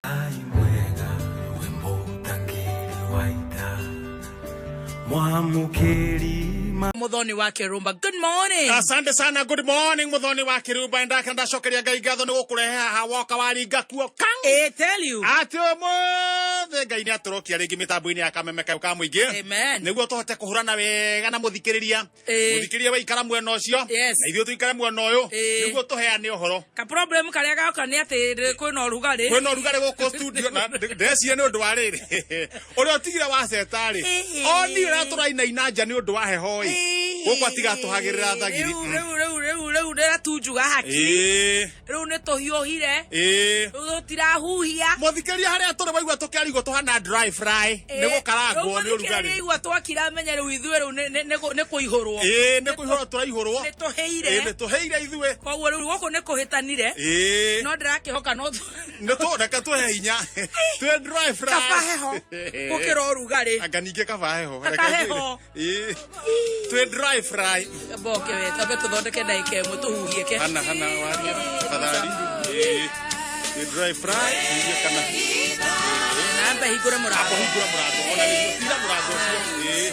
Ngai mwega we mũtangĩri wa ita mwamũkĩri ma Muthoni wa Kirumba. Good morning. Asante sana, good morning Muthoni wa Kirumba. Ndaka ndacokeria Ngai ngatho nĩ gũkũrehe haha woka waringa kuo kang. Eh, tell you. Atĩ ũmũthĩ Ngai nĩ atũrokia rĩngĩ mĩtambo-inĩ ya kameme kayũ ka mũingĩ. Amen. Nĩguo tũhote kũhũrana wega na mũthikĩrĩria. Ĩĩ. Mũthikĩrĩria waikara mwena ũcio. Yes. Na ithuĩ tũikare mwena ũyũ. Ĩĩ. Nĩguo tũheane ũhoro. Ka problem karia gauka nĩ atĩ kwĩna ũrugarĩ. Kwĩna ũrugarĩ gũkũ studio na ndeciria nĩ ũndũ wa rĩrĩ. Ũrĩa ũtigire wa ceta rĩ. Ĩĩ. Oni ũrĩa tũrainaina nja nĩ ũndũ wa heho ĩ. Gũkũ atigatũhagĩrĩra thagiri. Rĩu rĩu rĩu rĩu rĩu ndĩratunjuga haki. Ĩĩ. Rĩu nĩ tũhiũhire. Ĩĩ. Rĩu tũtirahuhia. Mũthikĩrĩria harĩa tũrĩ waigua tũkĩarigwo tũhana dry fry nĩ gũkarangwo nĩ ũrugarĩ. Igua twakira menye rĩu ithuĩ rĩu nĩ kũihũrwo. Ĩĩ nĩ kũihũrwo tũraihũrwo. Nĩ Ĩĩ tũhĩire. nĩ tũhĩire ithuĩ. Koguo rĩu gũkũ nĩ kũhĩtanire. Ĩĩ. No ndĩrakĩhoka no Nĩ tũ reke tũhe hinya. Twĩ dry fry. kaba heho gũkĩra ũrugarĩ. Anga ningĩ kaba heho. Kaba Reke njĩre. heho. Ĩĩ. Twĩ dry fry. Mboke we tambe tũthondeke ndagĩka ĩmwe tũhuhie ke. Hana hana waria tafadhali. Ĩĩ. Twĩ dry fry. Ningĩ kana. Na ambe hingũre mũrango. Hapo hingũra mũrango. Ona nĩguo tira mũrango ũcio. Ĩĩ.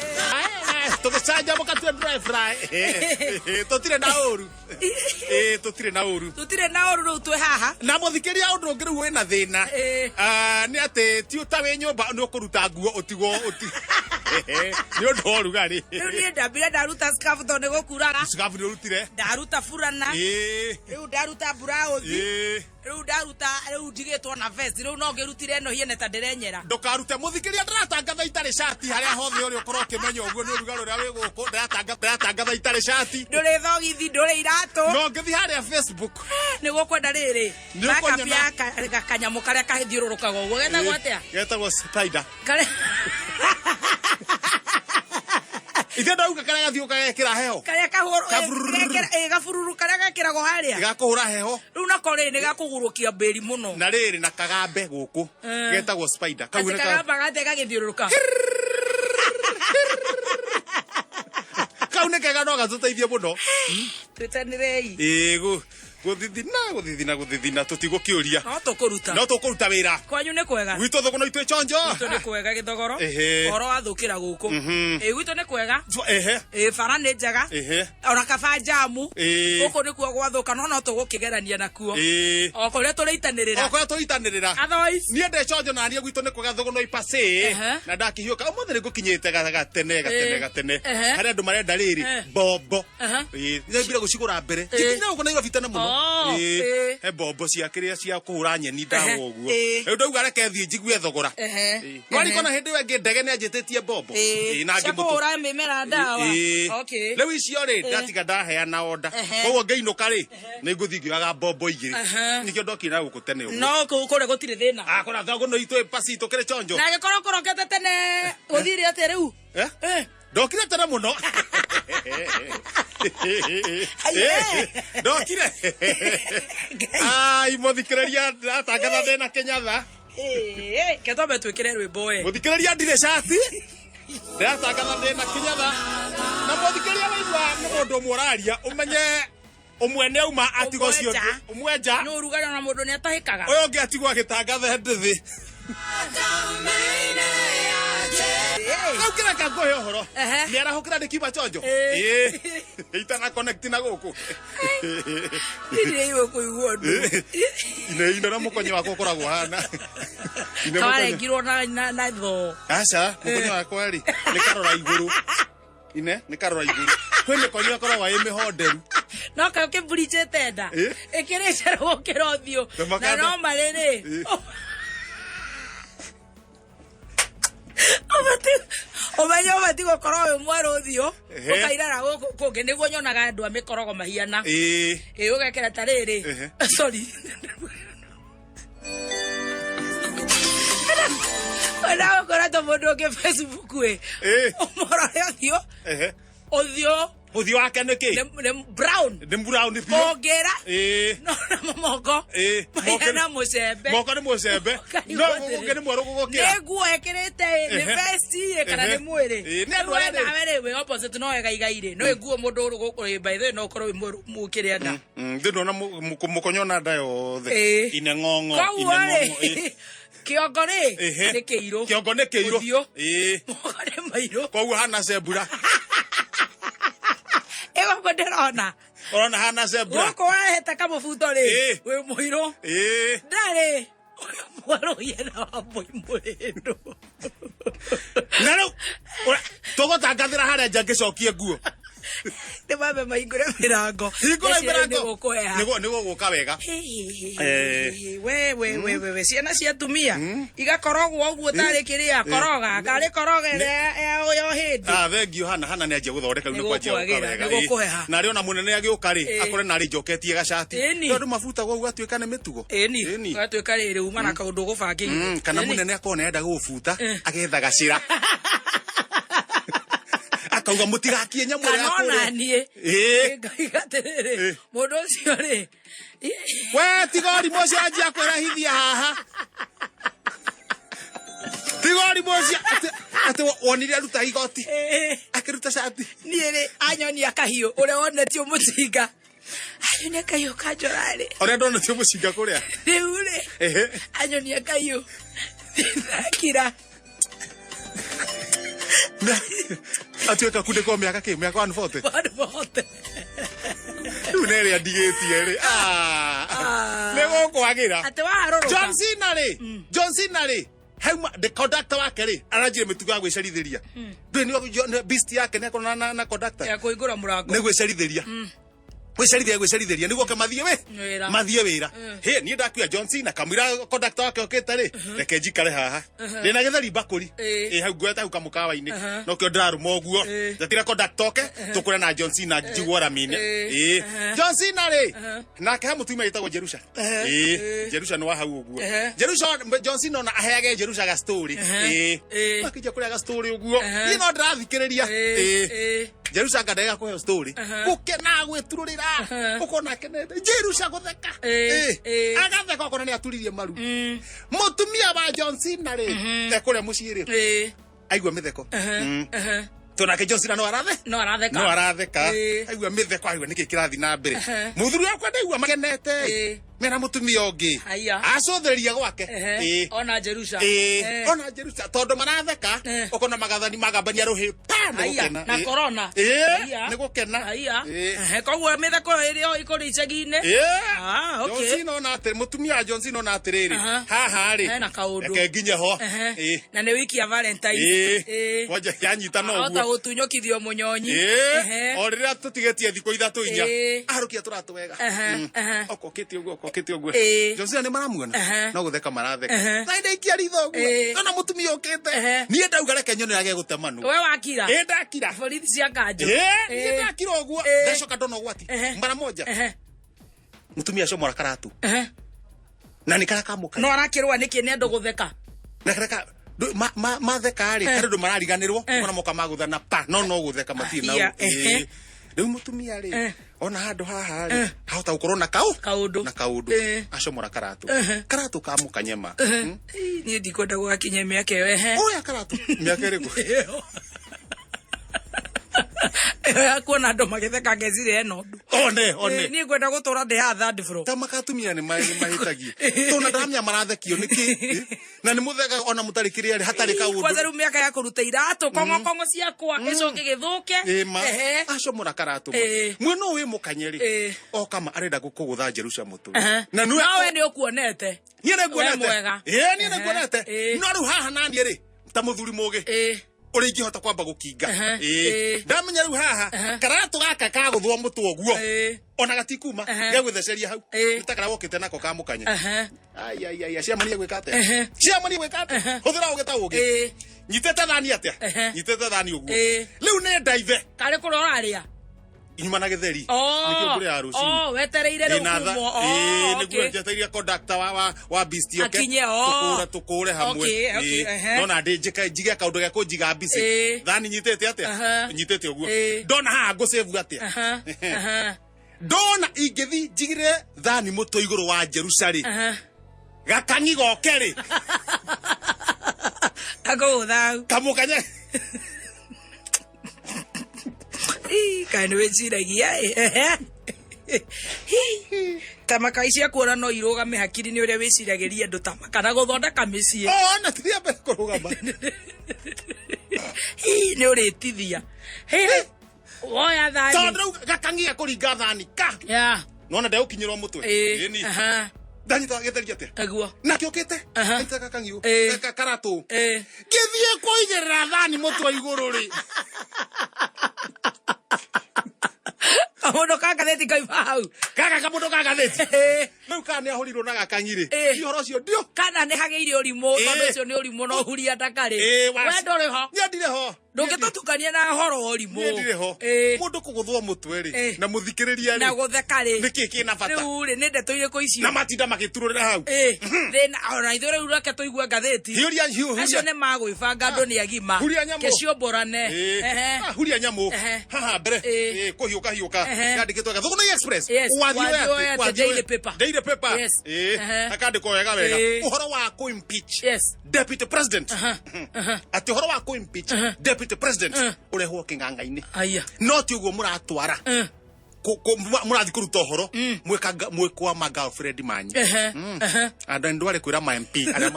Tũgĩcanjamũka twĩ dry fry. Ĩĩ, Tũtirĩ na ũru. Ĩĩ tũtirĩ na ũru. Tũtirĩ na ũru rĩu twĩ haha. Na mũthikĩria ũndũ ũngĩ rĩu wĩna thĩna. Ĩĩ. Ah, nĩ atĩ ti ta wĩ nyũmba nĩ ũkũruta nguo ũtigwo ũti nĩ ũndũ wa ũrugarĩ. Rĩu niĩ ndambire ndaruta scarf tondũ nĩ gũkuraga. Scarf nĩ ũrutire. Ndaruta burana. Ĩĩ. Rĩu ndaruta burauthi. Ĩĩ. Rĩu ndaruta rĩu ndigĩtwo na vest. Rĩu no ngĩrutire ĩno hiene ta ndĩrenyera. Ndũkarute mũthikĩria ndĩratangatha itarĩ cati harĩa hothe ũrĩ ũkorwo ũkĩmenya ũguo nĩ ũrugarĩ ũrĩa wĩ gũkũ ndĩratangatha itarĩ cati. Ndũrĩ thogithi ndũrĩ iratũ. No ngĩthiĩ harĩa Facebook Nĩ gũkwenda rĩrĩ. Nĩ Backup ũkũnyona. ya kanyamũ karĩa kahĩthiũrũrũkaga ũguo getagwo atĩa? Getagwo spider. Karĩa Ithe ndauga karĩa gathiũ gagekĩra heho. karĩa kahũrũ Kabururu. gabururu karĩa gekĩragwo harĩa. Gakũhũra heho. Rĩu nako rĩ nĩ gakũgurũkia mbĩri mũno. Na rĩrĩ na kagambe gũkũ. Eh. Getagwo spider. Kau Atĩ nĩ ka- kagamba gate gagĩthiũrũrũka. kau nĩ kega no gatũteithie mũno. Twĩtanĩrei. Ĩĩ gũthithina gũthithina gũthithina tũtigũkĩũria. No tũkũruta. No tũkũruta wĩra. Kwanyu nĩ kwega. Gwitũ thũkũ no itwĩ chonjo. Gwitũ nĩ kwega gĩthogoro. Ehe. Ũhoro wathũkĩra gũkũ. Ĩĩ gwitũ nĩ kwega. Ehe. Ĩĩ bara nĩ njega. Ehe. Ona kaba njamu. Ĩĩ. Gũkũ nĩkuo gwathũka no no tũgũkĩgerania nakuo. Ĩĩ. O kũrĩa tũrĩitanĩrĩra. O kũrĩa tũitanĩrĩra. Otherwise. Niĩ ndĩ chonjo na niĩ gwitũ nĩ kwega thũgũ no ipacĩ. Ehe. Na ndakihiũka ũmũthĩ nĩ ngũkinyĩte gatene gatene Ĩĩ. gatene. Ehe. Harĩa andũ marenda rĩrĩ Eh. mbombo. Ehe. Ĩĩ. Nĩngwire gũcigũra mbere. Ĩĩ. Cikinya gũkũ Nairobi tene mũno. Oh, Ĩĩ. ĩĩ. He mbombo cia kĩrĩa cia kũhũra nyeni ndawa Ehe. ũguo. Ĩĩ. Rĩu ndauga reke thiĩ njigue thogora. Ehe. Ĩĩ. Warikona hĩndĩ ĩyo ĩngĩ ndege nĩ anjĩtĩtie mbombo. Ĩĩ. Ĩĩ, na Cia ngĩmũtũ- kũhũra mĩmera ndawa. Ĩĩ. Okay. Rĩu icio rĩ ndatiga ndaheana order. Ehe. Koguo ngĩinũka rĩ nĩ ngũthiĩ ngĩoyaga mbombo igĩrĩ. Ehe. Nĩkĩo ndokire na gũkũ tene ũguo. No kũu kũrĩa gũtirĩ thĩna. Ah, kũrĩa thogũ no itũ pasi tũkĩrĩ chonjo. Na angĩkorwo kũrokete tene gũthire atĩa rĩu? Eh? Eh. Ndokire tene mũno. Aiye. Ndokire. Ai mũthikĩrĩria ndatangatha ndĩna kĩnyatha. Ĩĩ, ke twambe twĩkĩre rwĩmbo we. Mũthikĩrĩria ndirĩ cati. Ndĩratangatha ndĩna kĩnyatha. Na mũthikĩrĩria waigua nĩ mũndũ ũmwe ũraria ũmenye ũmwe nĩ auma atiga ũcio Ũmwe nja. ũngĩ. Ũmwe nja. Nĩ ũrugarĩ ona mũndũ nĩ atahĩkaga. Ũyũ ũngĩ atigwo agĩtangatha ndĩthĩ. Rĩu kĩreka ngũhe ũhoro. Ehe. Mĩarahũkĩra ndĩkiuma chonjo. Ĩĩ. Ĩĩ. Itana connect na gũkũ. Ndirĩ iwe kũigua ũndũ. Ine ine na mũkonyo wakwa ũkoragwo hana. Ine mũkonyo. Kawarengirwo na thoo. Aca, mũkonyo wakwa rĩ, nĩ karora igũrũ. Ine, nĩ karora igũrũ. Kwĩ mĩkonyo ĩkoragwo ĩ mĩhonderu. No kaĩ ũkĩmburichĩte nda. Ĩ. Ĩkĩrĩ njerũ gũkĩra ũthiũ. Na Na makanda. no marĩ rĩ. Ĩ. Ũmenye ũbatiĩ gũkorwo wĩ mwerũ ũthiũ. Ehe. Ũkairara gũkũ kũngĩ nĩguo nyonaga andũ a mĩkorogo mahiana. Ĩĩ. Ĩ ũgekĩra ta rĩrĩ. Ehe. Sorry. Wenda gũkora ta mũndũ ũngĩ Facebook ĩ. Ĩ. Ũmũrore ũthiũ. Ehe. Ũthiũ. Ũthiũ wake nĩ kĩ? Nĩ brown. Nĩ brown biũ. Ũngĩra Ĩĩ. no namo moko Ĩĩ. mahana mũcembe. Moko nĩ mũcembe. Ũkaigua No atĩrĩ. gũkũ nĩ mwerũ gũgũkĩra. Nĩ nguo ĩkĩrĩte ĩ, nĩ Ehe. vest ĩ, kana Ehe. nĩ mwĩrĩ. Ĩĩ, nĩ andũ Rĩu we arĩa rĩ- nawe rĩ, wĩ opposite no wega igai rĩ. No ĩguo mũndũ ũrĩ gũkũ ĩ, by the way, no ũkorwo wĩ mũrũ- mũkĩrĩa nda. Ndĩ ndona mũkonyo na nda yothe. Ĩĩ. Ine ng'ong'o. Koguo Ine rĩ, ng'ong'o. Ĩĩ. kĩongo rĩ, Ehe. nĩ kĩirũ. Kĩongo nĩ kĩirũ. Ũthiũ. Ĩĩ. Moko nĩ mairũ. Koguo hana zebra. Ĩgũkũ ndĩrona. Ũrona hana zebra. Gũkũ warehete kamũbuto rĩ, Ĩĩ. wĩ mũirũ. Ĩĩ. Ndarĩ. Ũyũ mwerũ yena wa mbũi mũrĩndũ. Na rĩu tũgũtangathĩra harĩa nja ngĩcokie nguo. Nĩ mambe mahingũre mĩrango. Hingũra Eciria mĩrango. nĩ gũkũheha. Nĩguo nĩguo gũka wega. We we we we we ciana cia atumia igakorogwo ũguo tarĩ kĩrĩa koroga karĩ koroga ĩrĩa ya ya hĩndĩ. Ah, thengio hana hana nĩ anjia gũthondeka rĩu Nĩ nĩ kwanjia gũka gũkwagĩra, wega. nĩ gũkũheha. Na rĩ ona mũnene agĩũka rĩ, Ĩĩ. akore narĩ njoketie gacati. Ĩni. Tondũ mabuta gũguo atuĩka nĩ mĩtugo. Ĩni Ĩni. gatuĩka rĩrĩ uma na kaũndũ ũgũbangĩire. Kana Ĩni. mũnene akorwo nĩarenda gũgũbuta agetha gacĩra akauga mũtigakie nyamũ ĩrĩa Kana ona kũrĩa. niĩ Ĩĩ. ngaiga atĩrĩrĩ Ĩĩ. mũndũ ũcio rĩ We tiga ũrimũ ũcio anjia kwĩrehithia haha. Tiga ũrimũ ũcio atĩ wonire aruta igoti Ĩĩ. akĩruta cati. Niĩ rĩ anyonia kahiũ ũrĩa wonetio mũcinga anyonia kahiũ kanjora rĩ Ũrĩa ndonetio mũcinga kũrĩa. Rĩu rĩ Ehe. anyonia kahiũ ndakira. Atuĩka kundĩkwo mĩaka kĩ mĩaka 140. Bandũ bote. Rĩu nĩ ĩrĩa ndigĩtie rĩ. Ah. Nĩ gũkwagĩra. Atĩ waharũrũka. John Cena rĩ. John Cena rĩ. Hauma the conductor wake rĩ aranjire mĩtugo ya gwĩcerithĩria. Ndũĩ nĩ beast yake nĩ akorwo na conductor. Ya kũhingũra mũrango. Nĩ gwĩcerithĩria. Gwĩcerithĩria gwĩcerithĩria nĩguo ke mathiĩ wĩ Wĩra. mathiĩ wĩra. Hĩ niĩ ndakuya John Cena kamũira conductor wake okĩte rĩ reke njikare haha. Ndĩna gĩtheri mbakũri. Ĩĩ. Ĩ hau ngwete hau kamũkawa-inĩ. Nokĩo ndĩrarũma ũguo. Njetire conductor oke tũkũre na John Cena njiguo rami-inĩ. Ĩĩ. Ĩĩ. John Cena rĩ nake he mũtumia wĩtagwo Jerusha. Ĩĩ. Jerusha nĩ wa hau ũguo. Jerusha John Cena ona aheage Jerusha ga story. Ĩĩ. Ĩĩ. Makĩnjia kũrĩa ga story ũguo. Ehe. Niĩ no ndĩrathikĩrĩria. Ĩĩ. Ĩĩ. Ĩĩ. Jerusha anga ndega kũheo story. Gũkena gwĩturũrĩra. Ũkona akenete. Jerusha gũtheka. Ĩĩ. Ĩĩ. Ĩĩ. Agatheka ũkona nĩ aturirie maru. Mũtumia wa John Cena rĩ ekũrĩa mũciĩ rĩ Ĩĩ. aigua mĩtheko. Ehe. Tondũ nake John Cena no arathe No aratheka. no aratheka Ĩĩ. aigua mĩtheko aigua nĩkĩ kĩrathiĩ na mbere Ehe. mũthuri wakwa ndaigua magenete Ĩĩ. mena mũtumia ũngĩ Haiya. acũthĩrĩria gwake Ehe. Ĩĩ. Ona Jerusha. Ĩĩ. Eh. Ona Jerusha tondũ maratheka Eh. ũkona magathani magambania rũhĩ pa nĩ Haiya. gũkena. Na Ĩĩ. corona. Ĩĩ, Haiya. nĩ gũkena Haiya. Ĩĩ. Ehe, koguo mĩtheko ĩrĩ ĩkũrĩ icagi-inĩ. Ĩĩ. Ah, okay. John Cena ona atĩ mũtumia wa John Cena ona atĩrĩrĩ Aha. haha rĩ Hena kaũndũ. reke nginye ho Ehe. Ĩĩ. Na nĩ wiki ya Valentine. Ĩĩ. Ĩĩ. Kwanja yanyita no Ahota ũguo gũtunyũkithio mũnyonyi. Ĩĩ. Ehe. O rĩrĩa tũtigĩtie thikũ ithatũ inya Ĩĩ. aharũkia tũratũ wega. Ehe, ehe. Okokĩte ũguo okokĩte ũguo. Ĩĩ. John Cena nĩ maramuona Ehe. no gũtheka maratheka. Ehe. Na ndaikia ritho ũguo Ĩĩ. ndona mũtumia ũkĩte Ehe. niĩ ndauga reke nyone ũrĩa gegũtemanwo. We wakira. Ĩĩ ndakira. Borithi cia kanjũ. Ĩĩ niĩ Ĩĩ. ndakira ũguo Ĩĩ. ndacoka ndona ũgwati Ehe. mara moja Ehe. mũtumia acomora karatũ Ehe. na nĩ karĩa kamũka No arakĩrũa nĩkĩ nĩ andũ gũtheka. na karĩa ka matheka rĩ harĩ ũndũ marariganĩrwo ona moka magũthana pa no no gũtheka matirĩ na Haiya, ũ- ehe. Ĩĩ. Rĩu mũtumia rĩ Eh. ona handũ haha rĩ hahota gũkorwo na kaũ Kaũndũ. na kaũndũ Eh. acomora karatũ Ehe. karatũ ka mũkanyema. Ĩĩ, Niĩ ndikwenda gũgakinya mĩaka ĩyo. Ehe. Oya karatũ mĩaka ĩrĩkũ? Ĩyo. Ĩyo ya kuona andũ magĩtheka ngeciria ena ũndũ. One one Ĩĩ, Niĩ ngwenda gũtũra ndĩ haha third floor. Ta makatumia nĩ mahĩtagie tondũ ndaramenya marathekio nĩkĩ na nĩ mũtheka ona mũtarĩ kĩrĩa rĩ hatarĩ Kwanza kaũndũ. rĩu mĩaka ya kũruta iratũ kong'okong'o ciakwa gĩcoke gĩthũke. Ĩma Ehe. acomora karatũ Ĩĩ. mwena ũyũ wĩ mũkanye rĩ Ĩĩ. okama arenda gũkũgũtha Jerusha mũtwe Ehe. na No nĩwe we nĩ ũkuonete. niĩ nĩ nguonete. We mwega. Ĩĩ, niĩ nĩ nguonete. Ĩĩ. No rĩu haha naniĩ rĩ ta mũthuri mũgĩ Ĩĩ. ũrĩa ingĩhota kwamba gũkinga. Ehe. Ĩĩ. Ĩĩ. Ndamenya rĩu haha Ehe. karatũ gaka kagũthwo mũtwe ũguo Ĩĩ. ona gatikuma Ehe. gegwĩtheceria hau Ĩĩ. nĩ ta karĩa wokĩte nako ka mũkanye. Ehe. Ai, ai, ai, ciamanie gwĩka atĩa? Ehe. Ciamanie gwĩka atĩa? Hũthĩra ũgĩ ta ũgĩ. Ĩĩ. Nyitĩte thani atĩa? Ehe. Nyitĩte thani ũguo. Ĩĩ. Rĩu nĩ ndaive. Karĩ kũrĩa ũrarĩa. Nyuma na gĩtheri. Oh. Nĩkĩo ngũrĩaga rũcinĩ. Oh, wetereire rĩu Ndĩna tha- kumwo. Oh, Ĩĩ, nĩguo okay. njetereire conductor wa beast oke. Akinye, oh. Tũkũre tũkũre hamwe. Okay, okay, Ĩĩ. ehe. Nona ndĩ njĩke njige kaũndũ ga kũnjiga busy. Ĩĩ. Thani nyitĩte atĩa? Aha. Nyitĩte ũguo. Ĩĩ. Ndona haha ngũsave atĩa? Aha, aha, Ndona ingĩthi njigire thani mũtwe igũrũ wa Jerusa rĩ. aha. Gakangi goke rĩ. Akũgũtha. Kamũkanye. Ii, kaĩ nĩ wĩciragia ĩ. Ehe. Hi. Tamaka ici akuona no irũgame hakiri nĩ ũrĩa wĩciragĩria andũ tamaka na gũthondeka mĩciĩ. Oh, na tiria mbere kũrũgama. Hi, nĩ ũrĩtithia. Hi, woya thani. Tondũ rĩu gakangi gakũringa thani ka. Ya. Nona ndegũkinyĩrwo mũtwe. Ĩĩ. Ĩni. Aha. Ndanyita gĩtheri atĩa? Taguo. Nakĩo kĩte. Aha. Anyita gakangi ũ. Ĩĩ. Karatũ. Ĩĩ. Ngĩthiĩ kũigĩrĩra thani mũtwe igũrũ rĩ. Kamũndũ ka ngathĩti kauma hau. Gaka kamũndũ ka ngathĩti. Ĩĩ. Rĩu kana nĩ ahũrirwo na gakangi rĩ. Ĩĩ. Ti ũhoro ũcio ndio. Kana nĩ hagĩire ũrimũ tondũ Ĩĩ. ũcio nĩ ũrimũ no huria ndakarĩ. Ĩĩ, wa- We ndũrĩ ho. Niĩ ndirĩ ho. Ndũngĩtũtukania na horo wa ũrimũ. Niĩ ndirĩ ho. Ĩĩ. Mũndũ kũgũthwo mũtwe rĩ. Ĩĩ. Na mũthikĩrĩria Na rĩ. gũtheka rĩ. Nĩkĩ kĩna bata? Rĩu rĩ nĩ ndeto irĩkũ icio? Na matinda magĩturũrĩra hau. Ĩĩ. Thĩna ona ithuĩ rĩu reke tũigue ngathĩti. Hiũria hiũ. Acio nĩ magwĩbanga andũ nĩ agima. Huria nyamũ. Kĩciũmbũrane. Ĩĩ. Ehe. Ah, huria nyamũ. Ehe. Haha mbere. Ĩĩ. Ĩĩ, kũhiũka hiũka. Ehe. Yandĩkĩtwo wega. Thũgũnĩ Express. Yes, Wathiĩ wathiĩ oya oya atĩ- atĩ wathiĩ Daily oya- Paper. Daily Paper. Yes. Ĩĩ. Ehe. Hakandĩkwo wega wega. Ĩĩ. Ũhoro wa kũ-impeach Yes. Deputy President. Aha. Aha. Atĩ ũhoro wa kũ-impeach Deputy President ũrehwo kĩng'ang'a-inĩ. Aya. No ti ũguo mũratwara. Mũrathiĩ kũruta ũhoro mwĩkwa ma girlfriend manyu. Ehe. Ehe. Andũ ndware kwĩra ma MP arĩa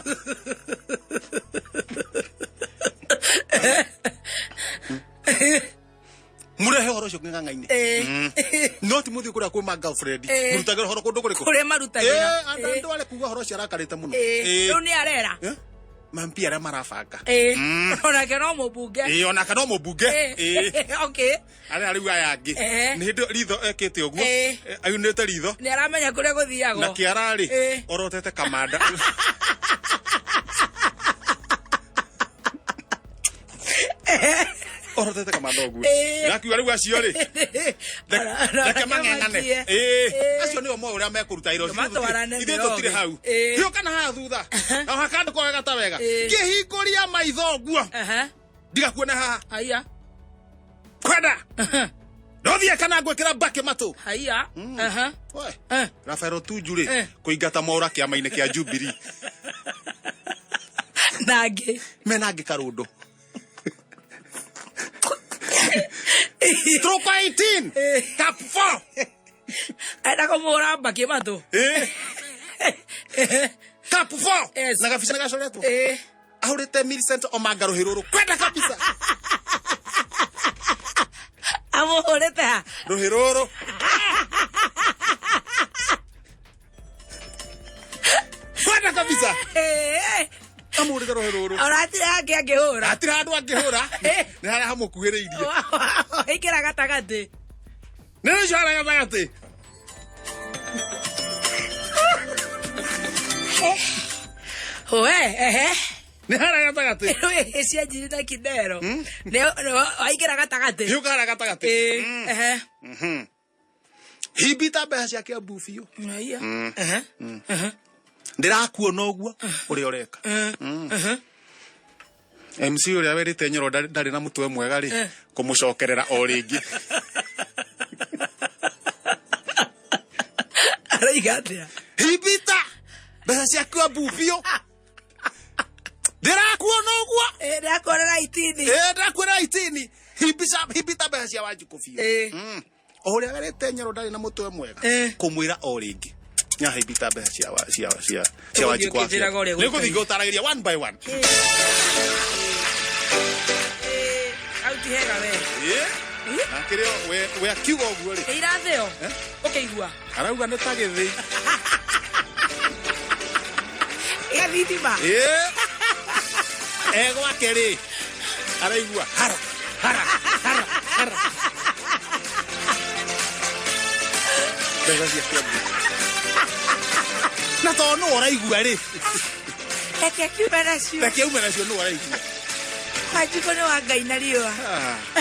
mũrehe ũhoro ũcio kĩng'ang'a-inĩ. Ĩĩ. No ti mũthiĩ kũrĩa kwĩ ma girlfriend. Ĩĩ. Mũrutagĩra ũhoro kũndũ kũrĩkũ? Kũrĩa marutagĩra. Ĩĩ, andũ Ĩĩ. ndware kuga ũhoro ũcio arakarĩte mũno. Ĩĩ. Ĩĩ. Rĩu nĩ arera. Eh? Ma MP arĩa marabanga. Ĩĩ. Onake no mũmbunge. Ĩĩ, onake no mũmbunge. Ĩĩ. Ĩĩ. Okay. Arĩa rĩu aya angĩ. Ehe. Nĩ hĩndĩ ritho ekĩte ũguo. Ĩĩ. Aunĩte ritho. Nĩ aramenya kũrĩa gũthiagwo. Na kĩara rĩ, Ĩĩ. orotete kamanda. Orotete kamanda ũguo. Ĩĩ. Ndakiuga rĩu acio rĩ. Reke mang'eng'ane. Ĩĩ. Ĩĩ. Acio nĩo moĩ ũrĩa mekũruta wĩra ũcio. Matwarane Ithuĩ tũtirĩ thĩ hau. Ĩĩ. Hiũka na haha thutha. Na hakandĩkwo wega ta wega. Ĩĩ. Ngĩhingũria maitho ũguo. Aha. Ndigakuone haha. Haya. Kwenda. Aha. Ndothiĩ kana ngwĩkĩra mbakĩ matũ. Haya. Aha. Oe. Eh. Rafael Otunju rĩ, Eh. kũingata Mwaũra kĩama-inĩ kĩa Jubilee. Na ngĩ. Mena angĩ karũndũ. Stroke 18. Eh. Cup 4. Enda kũmũhũra mbakĩ matũ. Eh. Cup 4. Yes. Na gabica gacoretwo. Ĩĩ. Ahũrĩte Millicent Omanga rũhĩ rũrũ. Kwenda kabisa. Amũhũrĩte ha? Rũhĩ rũrũ. Kwenda kabisa. Ĩĩ. Amũhũrĩte rũhĩ rũrũ. Ona hatirĩ hangĩ angĩhũra. Hatirĩ handũ angĩhũra. Eh. Nĩ harĩa hamũkuhĩrĩirie. Ĩkĩra gatagatĩ. Nĩ rĩcio harĩa gatagatĩ. We, ehe. Nĩ harĩa gatagatĩ. Rĩu cia njiri na kidero. Nĩ waingĩra gatagatĩ. Hiũka harĩa gatagatĩ. Ĩĩ. Ehe. Himbita mbeca cia Kiambu biũ. Haya. Ehe. Ehe. Ndĩrakuona ũguo ũrĩa ũreka. MC ũrĩa werĩte Nyoro ndarĩ na mũtwe mwega rĩ, kũmũcokerera o rĩngĩ. Araiga atĩa? Himbita mbeca cia Kiambu biũ. Ndĩrakuona ũguo. Ĩĩ, ndĩrakuonera itini. Ĩĩ, ndĩrakuona itini. Himbita mbeca cia Wanjikũ biũ. Ĩĩ. O ũrĩa werĩte Nyoro ndarĩ na mũtwe mwega. Eh. Kũmwĩra o rĩngĩ. Nyahimbita mbeca cia wa- cia cia cia Ũgũthiĩ Wanjikũ wa ũkĩnjĩraga biũ. ũrĩa Nĩngũthiĩ gũikaire. ngĩũtaragĩria one by one. Ĩĩ, hau ti hega we. Ĩĩ. Na kĩrĩa we akiuga ũguo rĩ. Ĩ irathĩo? Ũkĩigua? Arauga nĩ ta gĩthĩi. Gĩa thitima? Ĩĩ. E gwake rĩ. Araigua hara hara hara hara. Mbeca cia Kiambu. Na tondũ nũ ũraigua rĩ. Reke akiume nacio. Reke aume nacio nũ ũraigua. Wanjikũ nĩ wa Ngai na riũa. Ah.